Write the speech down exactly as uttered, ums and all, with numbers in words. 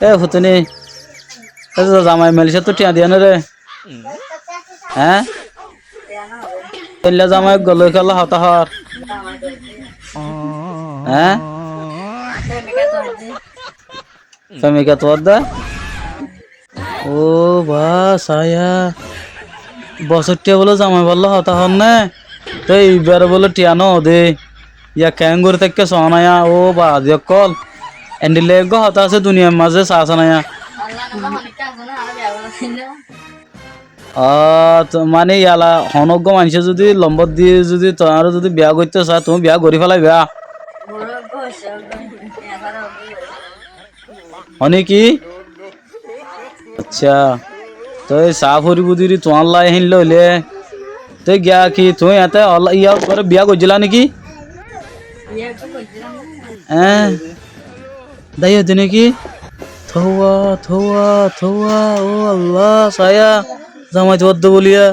E futuni, e zamai Malaysiattú thiañ diya né re? Eé? Eilla zamai uggwá loi kiyólla hotá hoór? Eé? Femika tuáñr dé? Ó ba, saya. Bosóttiya bóle zamai bolla hotá hoór né? Te ibáre bóle thiañ no dé. Yá keéngorí táikke soónaya, ó baázi ókkol. Endilla eggúa hotá asé duniyair mazé, saá soónaya. Ó, to, mane, yala honó uggúa maincé zudi lombor di zudi tuáñre zudi biya goitté saá, tuñí biya gorí félaiba. Hoó né ki? Accá. Toi saá foribóu dé ri tuáñlla héinna óile. Toi giya ki tuñí eté olla, yá uggwáre biya goijjíla né ki? Eé? Dái hoó dé né ki? Thouwa, thouwa, thouwa, ó Allah, saya. Zamai tuáñr dé bóliya.